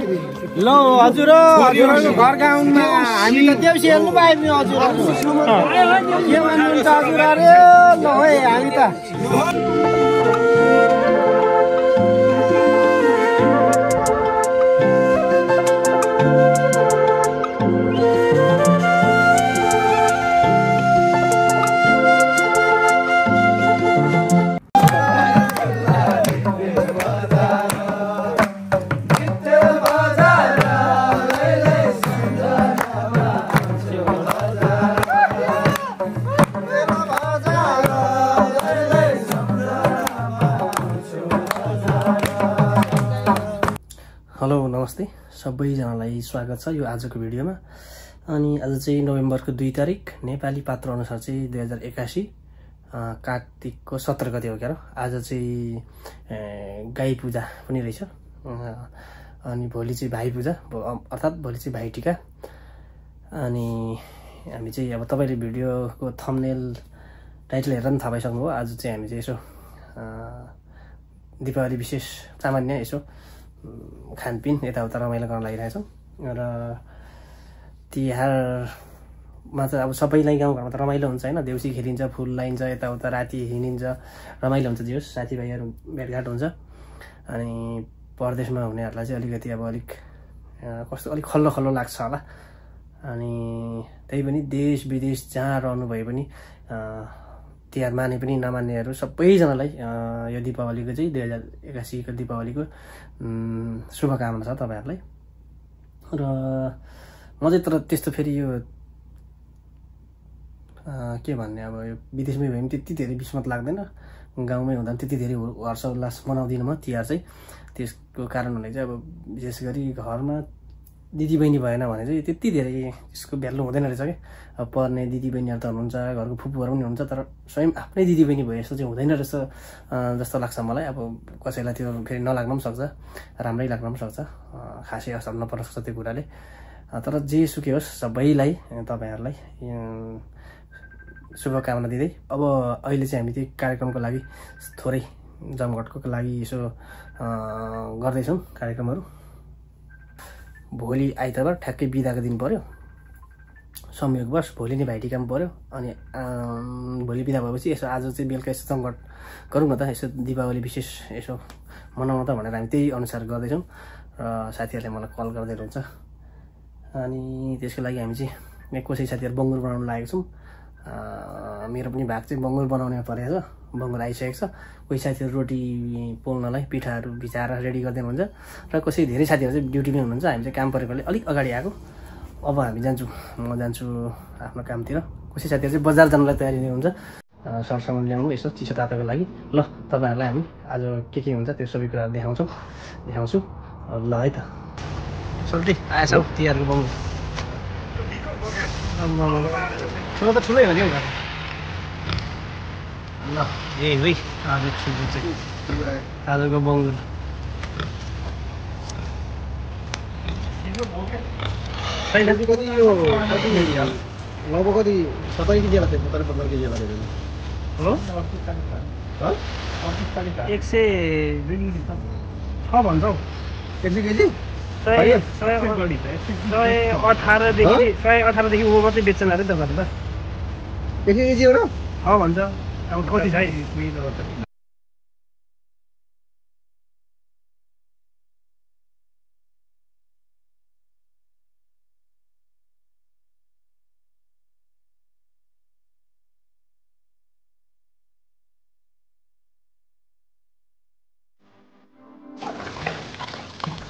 ल हजुर हजुरहरुको घर गाउँमा हामी त देउसी हेर्नु पाएँ नि हजुरहरु के भन्नुहुन्छ हजुरहरु ल है हामी त हेलो नमस्ते सबैजनालाई स्वागत छ यो आजको भिडियोमा। अनि आज चाहिँ नोभेम्बरको 2 तारिक नेपाली पात्र अनुसार चाहिँ 2081 कार्तिकको 17 गते हो क्या। आज चाहिँ गाई पूजा पनि रहेछ अनि भोलि चाहिँ भाइ पूजा अर्थात् भोलि चाहिँ भाइ टिका। अनि हामी चाहिँ अब तपाईले भिडियोको थम्बनेल टाइटल हेरेर पनि थाहा पाइसक्नुभयो। आज चाहिँ हामी चाहिँ यसो दीपावली विशेष सामान्य यसो खानपिन यताउता रमाइलो गर्न लागिरहेछौँ र तिहारमा चाहिँ अब सबैलाई गाउँघरमा त रमाइलो हुन्छ होइन। देउसी खेलिन्छ, फुल लाइन्छ, यताउता राति हिँडिन्छ, रमाइलो हुन्छ। जे होस् साथीभाइहरू भेटघाट हुन्छ। अनि परदेशमा हुनेहरूलाई चाहिँ अलिकति अब कस्तो अलिक खल्लो खल्लो लाग्छ होला। अनि त्यही पनि देश विदेश जहाँ रहनु भए पनि तिहार माने पनि नमान्नेहरू सबैजनालाई यो दीपावलीको चाहिँ 2081 को दीपावलीको शुभकामना छ तपाईहरुलाई। र म चाहिँ तर त्यस्तो फेरि यो के भन्ने अब यो विदेशमै भए पनि त्यति धेरै विस्मत लाग्दैन। गाउँमै हुँदा पनि त्यति धेरै हर्ष उल्लास मनाउँदिनँ म तिहार चाहिँ। त्यसको कारण भने चाहिँ अब विशेष गरी घरमा दिदीबहिनी भएन भने चाहिँ त्यति धेरै त्यसको भ्यालु हुँदैन रहेछ क्या। अब पर्ने दिदीबहिनीहरू त हुनुहुन्छ, घरको फुपूहरू पनि हुनुहुन्छ, तर स्वयं आफ्नै दिदीबहिनी भए जस्तो चाहिँ हुँदैन रहेछ जस्तो लाग्छ मलाई। अब कसैलाई त्यो फेरि नलाग्न पनि सक्छ, राम्रै लाग्न पनि सक्छ, खासै असर नपर्न सक्छ त्यो कुराले। तर जे सुकै होस् सबैलाई तपाईहरुलाई शुभकामना दिँदै अब अहिले चाहिँ हामी त्यो कार्यक्रमको लागि थोरै जमघटको लागि यसो गर्दैछौँ कार्यक्रमहरू। भोलि आइतबार ठ्याक्कै बिदाको दिन पर्यो, संयोगवश भोलि नै भाइटिका पनि पर्यो। अनि भोलि बिदा भएपछि यसो आज चाहिँ बेलुका यसो जमघट गरौँ न त, यसो दीपावली विशेष यसो मनाउन त भनेर हामी त्यही अनुसार गर्दैछौँ। र साथीहरूले मलाई कल गर्दै हुन्छ। अनि त्यसको लागि हामी चाहिँ कसै साथीहरू बङ्गुर बनाउन लागेको छौँ। मेरो पनि भाग चाहिँ बङ्गुर बनाउने परेको छ, बङ्गुर आइसकेको छ। कोही साथीहरू रोटी पोल्नलाई पिठाहरू भिजाएर रेडी गर्दै हुनुहुन्छ र कसै धेरै साथीहरू चाहिँ ड्युटीमै हुनुहुन्छ। हामी चाहिँ काम परेकोले अलिक अगाडि आएको। अब हामी म जान्छु आफ्नो कामतिर। कसै साथीहरू चाहिँ बजार जानलाई तयारी हुन्छ, सरसामान ल्याउनु यसो चिसो तातोको लागि। ल तपाईँहरूलाई हामी आज के हुन्छ त्यो सबै कुराहरू देखाउँछु ल है त। सोल्टी आएछ हौ तिहारको बङ्गुर। ठुलो त ठुलै हो नि हौ। ल ए है आज ठुलो चाहिँ आजको बङ्गुर। लगभग कति 70 केजी लाग्छ, 70-75 केजी लाग्छ हो। 106 भन्छ हौ 100 केजी 118 देखि ऊ मात्रै बेच्छन् अरे तपाईँहरू त। 100 केजी हो र भन्छ। अब कति छ है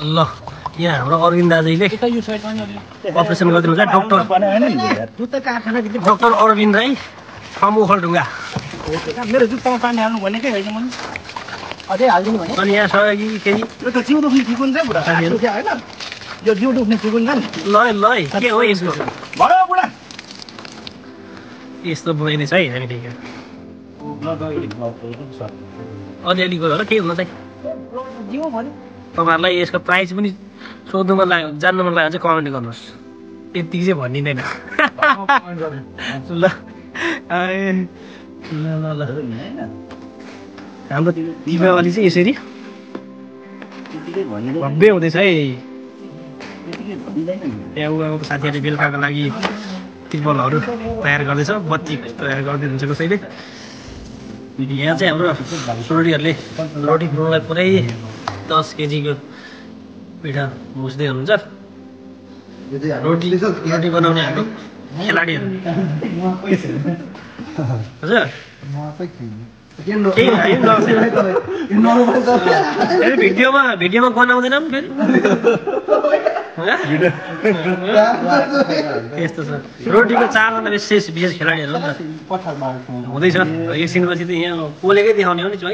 ल यहाँ हाम्रो अरविन्द दाजुले अपरेसन गरिदिनुहुन्छ डाक्टर अरविन्द राई फ्रम ओखलढुङ्गा। मेरो जुत्तामा पानी हाल्नु भनेकै होइन मैले अझै हाल्दिनु भने। अनि यहाँ सहयोगी केही यो त जिउ दुख्ने ठिक हुन्छ बुढा होइन, यो जिउ दुख्ने ठिक हुन्छ नि। ल के हो यसको भन बुढा यस्तो बनाइने छ है हामी ठिक अलिअलि गयो होला केही हुन चाहिँ। तपाईँहरूलाई यसको प्राइस पनि सोध्नु मन लाग्यो, जान्नु मन लाग्यो भने चाहिँ कमेन्ट गर्नुहोस्। त्यति चाहिँ भनिँदैन ल। हाम्रो दीपावली चाहिँ यसरी भव्य हुँदैछ है। अब साथीहरूले बेलुकाको लागि तिर्पलहरू तयार गर्दैछ बत्ती तयार गर्दै हुन्छ कसैले यहाँ चाहिँ हाम्रो छोरीहरूले रोटी बनाउनलाई पुरै 10 केजीको पिठा मुस्दै हुनुहुन्छ रोटी बनाउने हाम्रो खेलाडीहरू हजुर भिडियोमा बनाउँदैन फेरि यस्तो छ रोटीको 4जना विशेष खेलाडीहरू हो नि त हुँदैछ एकछिनपछि त यहाँ पोलेकै देखाउने हो नि है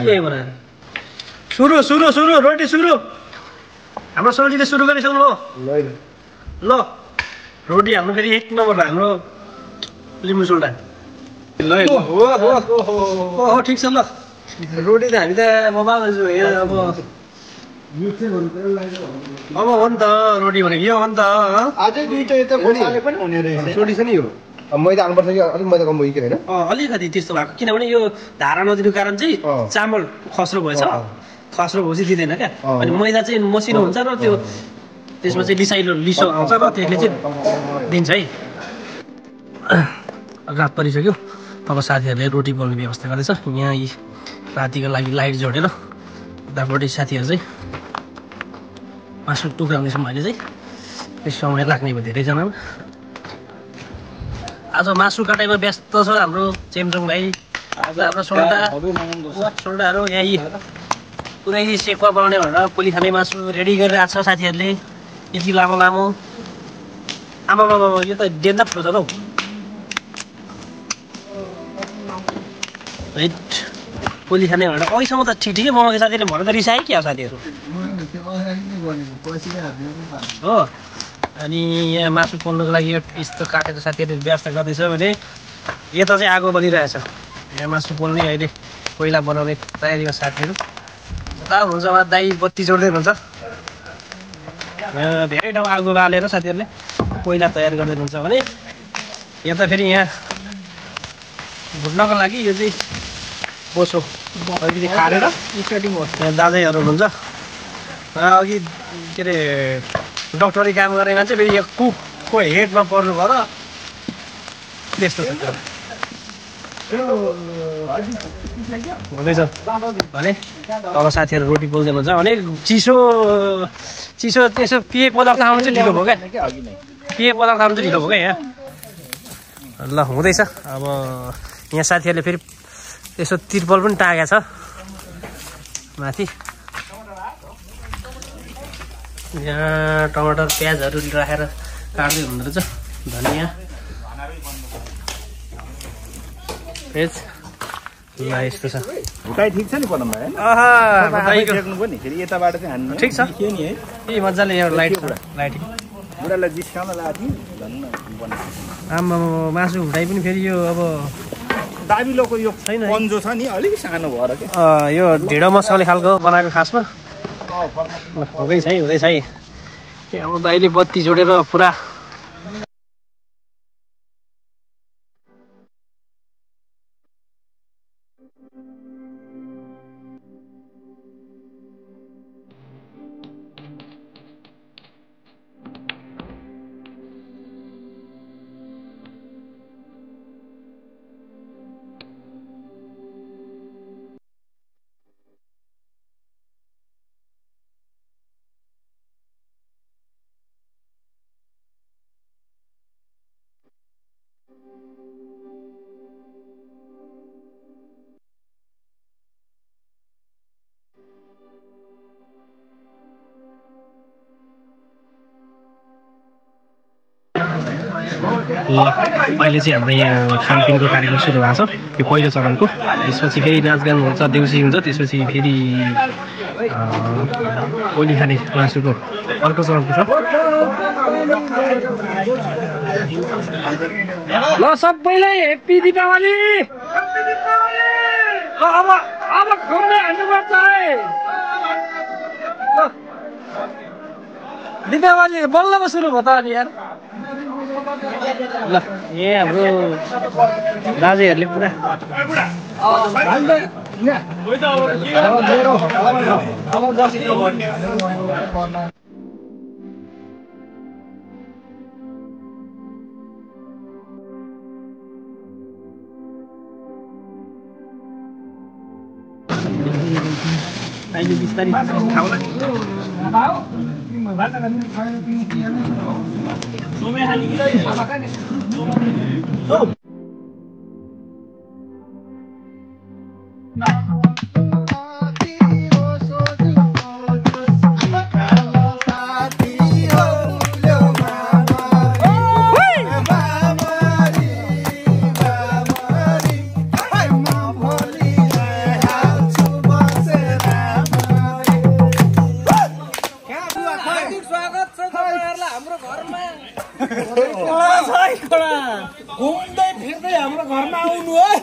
के बनाएर सुरु रोटी सुरु हाम्रो सोल्टीले सुरु गरिसक्नु हो ल रोटी हाल्नु फेरि 1 नम्बर हाम्रो लिम्बू सोल्टा ओहो ठिक छ ल रोटी त हामी त मबाल्दैछु अब हो नि त रोटी भनेको यो हो नि त अझै दुईटा यता खोसाले पनि हुने रहेछ रोटी छ नि यो मैदा हाल्नुपर्छ कि अलिक मैदा कम भयो कि होइन अलिकति त्यस्तो भएको किनभने यो धारा नदिनुको कारण चाहिँ चामल खस्रो भएछ खस्रो भएपछि दिँदैन क्या अनि मैदा चाहिँ मसिनो हुन्छ र त्यो त्यसमा चाहिँ लिसो आउँछ र त्यसले चाहिँ दिन्छ है रात परिसक्यो अब साथीहरूले रोटी पोल्ने व्यवस्था गर्दैछ यहाँ यी रातिको लागि लाइट जोडेर उतापट्टि साथीहरू चाहिँ मासु टुक्राउँदैछौँ अहिले चाहिँ समय लाग्ने भयो धेरैजनामा आज मासु काटाइमा व्यस्त छ हाम्रो चेम्चोङ भाइ आज हाम्रो सोल्डाहरू यहाँ यी पुरै सेक्वा बनाउने भनेर पोली खाने मासु रेडी गरिरहेको छ साथीहरूले यति लामो आमा यो त डेन्दा फुलो छ त हौ पोली खाने भनेर अहिलेसम्म त ठिकै बनाएको साथीहरूले भन त रिसायो क्या साथीहरू हो अनि यहाँ मासु पोल्नुको लागि यस्तो काटेर साथीहरूले व्यवस्था गर्दैछ भने यता चाहिँ आगो बलिरहेछ यहाँ मासु पोल्ने अहिले कोइला बनाउने तयारीमा साथीहरू कता हुन्छ उहाँ दाइ बत्ती जोड्दै हुन्छ यहाँ धेरै ठाउँ आगो बालेर साथीहरूले कोइला तयार गर्दै हुन्छ भने यहाँ त फेरि यहाँ भुट्नको लागि यो चाहिँ बोसो अलिकति खारेर यहाँ दादाईहरू हुनुहुन्छ अघि के अरे डक्टरी काम गर्ने मान्छे फेरि यो कुकको हेडमा पर्नु भयो र त्यस्तो छ हुँदैछ भने तल साथीहरू रोटी पोल्दै हुन्छ भने चिसो त्यसो पेय पदार्थ खानु चाहिँ ढिलो भयो क्या पेय पदार्थ खानु चाहिँ ढिलो भयो क्या यहाँ ल हुँदैछ अब यहाँ साथीहरूले फेरि यसो तिर्पल पनि टागेको छ माथि यहाँ टमाटर प्याजहरू राखेर काट्दै हुँदो रहेछ धनियाँ पेज ल यस्तो छ उताइ ठिक छ नि पदम भाइ ठिक छ ए मजाले यो लाइट बुढालाई जिस्काउन लाग्यो आम्मा मासु हुँदाइ पनि फेरि यो अब दाबिलोको यो छैन पन्जो छ नि अलिक सानो भएर के यो ढिँडो मसाले खालको बनाएको खासमा हुँदैछ है अब दाइले बत्ती जोडेर पुरा अहिले चाहिँ हाम्रो यहाँ खानपिनको कार्यक्रम सुरु भएको छ यो पहिलो चरणको त्यसपछि फेरि नाचगान हुन्छ देउसी हुन्छ त्यसपछि फेरि ओली खाने मासुको अर्को चरणको छ ल सबैलाई हेप्पी दीपावली अब खुम्ने हान्नुपर्छ है दीपावली बल्लमा सुरु भयो त अनि यार ल ए हाम्रो दाजुहरूले पुरा अहिले बिस्तारै घुम्दै फिर्दै हाम्रो घरमा आउनु है।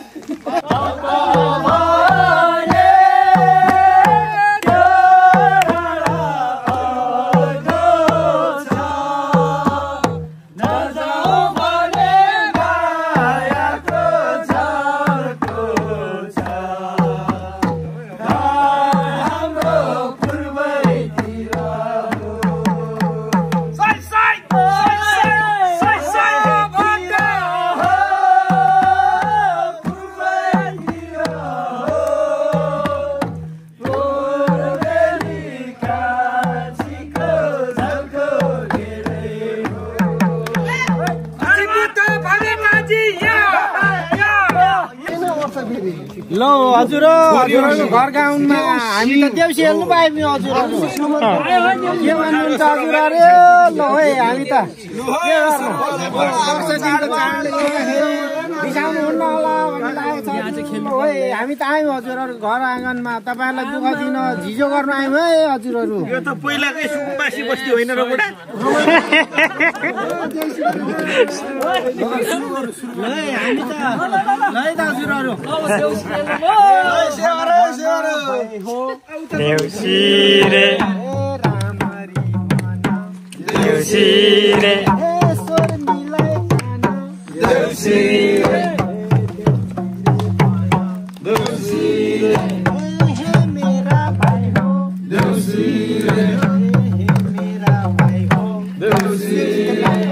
ल हजुर हजुरहरूको घर गाउँमा हामी त देउसी हेर्नु पायौँ नि हजुरहरू के भन्नुहुन्छ हजुरहरू ल है हामी त बिसाउनु हुन्न होला हामी त आयौँ हजुरहरू घर आँगनमा तपाईँहरूलाई दुःख दिन झिजो गर्नु आयौँ है हजुरहरू। यो त पहिलाकै सुकुम्बासी बस्ती होइन र बुढा हामी त है हजुरहरू देउसी रे देउसी रे देउसी रे देउसी रे मेरा भाइ हो देउसी रे मेरा भाइ हो देउसी रे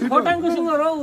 खोटाङको सिङ्गर हो।